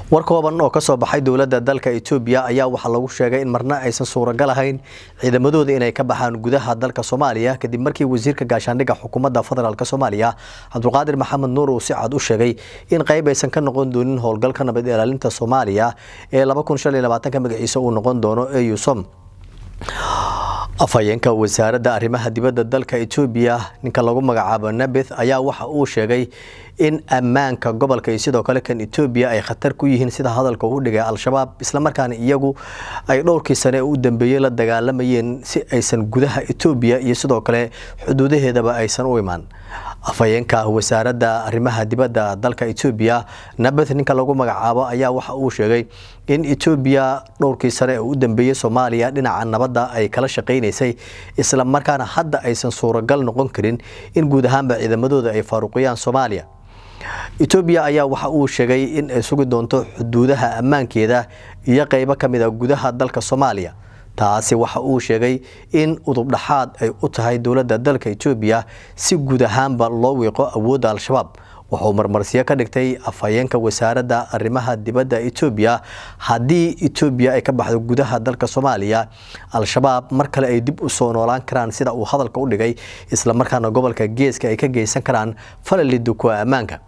War kooban oo kasoo baxay dowladda dalka Etoobiya ayaa waxaa lagu sheegay in marna aysan suuragal ahayn ciidamadooda inay ka baxaan gudaha dalka Soomaaliya, kadib markii wasiirka gaashaandhigga xukuumadda federaalk Soomaaliya Cabdulqaadir Maxamed Nuur uu si cad u sheegay in qayb aysan ka noqon doonin howlgalka nabad ilaalinta Soomaaliya ee 2025 magaciisa uu noqon doono EUSOM. Afhayeenka wasaaradda arrimaha dibadda dalka Etoobiya, ninka lagu magacaabo Nabeth, ayaa waxa uu sheegay in ammaanka gobolka iyo sidoo kale kan Etoobiya ay khatar ku yihiin, sida hadalka uu dhigay, Al-Shabaab, islamarkaana iyagu ay dhowrkii sane u dambeeyey la dagaalamayeen si aysan gudaha Etoobiya iyo sidoo kale xuduudaheedaba aysan u imaan. Afhayeenka wasaaradda arrimaha dibadda dalka Etoobiya, Nabeth ninka lagu magacaabo, ayaa waxa uu sheegay in Etoobiya dhowrkii sane ee u dambeeyey Soomaaliya dhinaca nabadda ay kala shaqaynaysay, isla markaana hadda aysan suuragal noqon karin in guud ahaanba ciidamadooda ay faaruqiyaan Soomaaliya. Etoobiya ayaa waxa uu sheegay in ay sugi doonto xuduudaha ammaankeeda iyo qeybo ka mid a gudaha dalka Soomaaliya. Taasi waxa uu sheegay in udub dhaxaad ay u tahay dowladda dalka Etoobiya si guud ahaanba loo wiiqo awoodda Al-Shabaab. Wuxuu marmarsiyo ka dhigtay afhayeenka wasaaradda arrimaha dibadda Etoobiya haddii Etoobiya ay ka baxdo gudaha dalka Soomaaliya, Al-Shabaab mar kale ay dib u soo noolaan karaan, sida uu hadalka u dhigay, islamarkaana gobolka Geeska ay ka geysan karaan falalidukuwa ammaanka.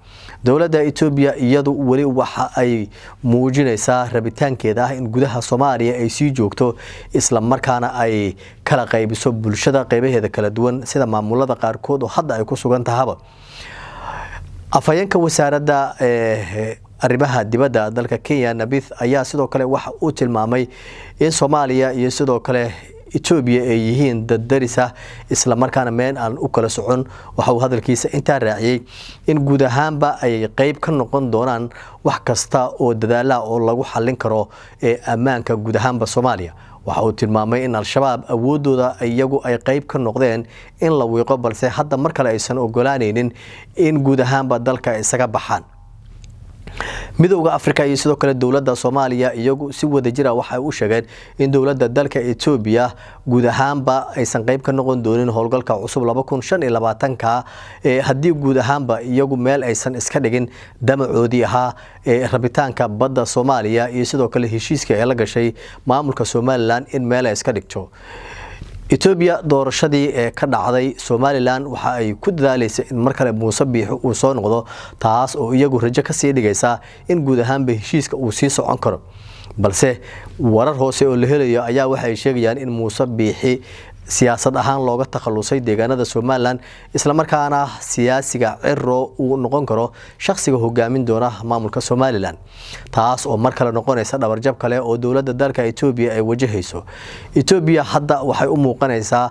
Dowladda Etoobiya iyadu weli waxa ay muujinaysaa rabitaankeeda ah in gudaha Soomaaliya ay sii joogto, islamarkaana ay kala qaybiso bulshada qeybaheeda kala duwan, sida maamulada qaarkood oo hadda ay ku sugan tahaba. Afhayeenka wasaaradda arrimaha dibadda dalka Kenya, Nabith, ayaa sidoo kale waxa uu tilmaamay in Soomaaliya iyo sidoo kale Etoobiya ay yihiin dad daris ah, islamarkaana meen aan u kala socon. Waxa uu hadalkiisa intaa raaciyey in guud ahaanba ay qeyb ka noqon doonaan wax kasta oo dadaalaha oo lagu xallin karo ee ammaanka guud ahaanba Soomaaliya. Waxa uu tilmaamay in Al-Shabaab awoodooda iyagu ay qeyb ka noqdeen in la wiiqo, balse hadda mar kale aysan ogolaanaynin in guud ahaanba dalka isaga baxaan. Midowda Afrika iyo sidoo kale dowladda Soomaaliya iyagu si wadajira waxay u sheegeen in dowladda dalka Etoobiya guud ahaanba aysan qeyb ka noqon doonin howlgalka cusub 2025-ka haddii guud ahaanba iyagu meel aysan iska dhigin damacoodii ahaa rabitaanka badda Soomaaliya iyo sidoo kale heshiiska ee la gashay maamulka Somalilan in meel ay iska dhigto. Etoobiya doorashadii ee ka dhacday Somalilan waxa ay ku dadaaleysay in mar kale Muuse Biixi uu soo noqdo, taas oo iyagu rajo kasii dhigaysa in guud ahaanba heshiiska uu sii socon karo. Balse warar hoose oo la helayo ayaa waxay sheegayaan in Muuse Biixi siyaasad ahaan looga takhalusay deegaanada Somalilan, islamarkaana siyaasiga Ciro uu noqon karo shakhsiga hogaamin doona maamulka Somalilan, taas oo mar kale noqonaysa dhabarjab kale oo dowladda dalka Etoobiya ay wajahayso. Etoobiya hadda waxay u muuqanaysaa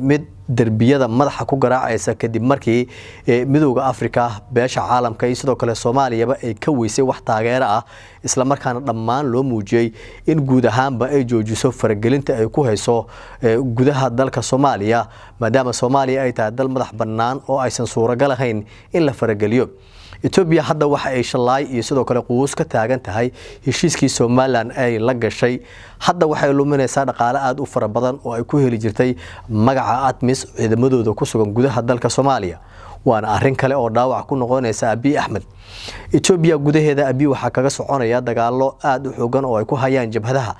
mid derbiyada madaxa ku garaacaysa, kadib markii Midowda Afrika, beesha caalamka iyo sidoo kale Soomaaliyaba ay ka weysay wax taageero ah, islamarkaana dhammaan loo muujiyey in guud ahaanba ay joojiso faragelinta ay ku hayso gudaha dalka Soomaaliya, maadaama Soomaaliya ay tahay dal madax bannaan oo aysan suuragal ahayn in la farageliyo. Etoobiya hadda waxa ay shallaay iyo sidoo kale quus ka taagan tahay heshiiskii Somalilan ay la gashay. Hadda waxay luminaysaa dhaqaale aada u fara badan oo ay ku heli jirtay magaca ATMIS ciidamadooda ku sugan gudaha dalka Soomaaliya, waana arrin kale oo dhaawac ku noqonaysa Abiy Axmed. Etoobiya gudaheeda Abiy waxaa kaga soconaya dagaalo aada u xoogan oo ay ku hayaan jabhadaha,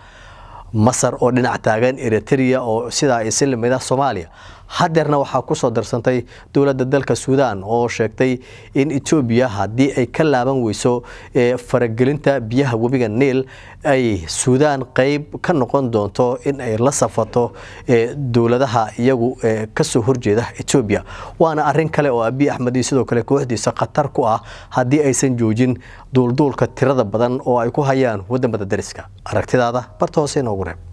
Masar oo dhinac taagan, Eritrea oo sidaa isi lamida Soomaaliya. Hadeerna waxaa kusoo darsantay dowladda dalka Suudaan oo sheegtay in Etoobiya haddii ay ka laaban weyso faragelinta biyaha webiga Niil, ay Suudaan qeyb ka noqon doonto in ay la safato dowladaha iyagu kasoo horjeeda Etoobiya. Waana arrin kale oo Abiy Axmed iyo sidoo kale kooxdiisa khatar ku ah haddii aysan joojin duulduulka tirada badan oo ay ku hayaan wadamada dariska. Aragtidaada barta hoose inoogu reeb.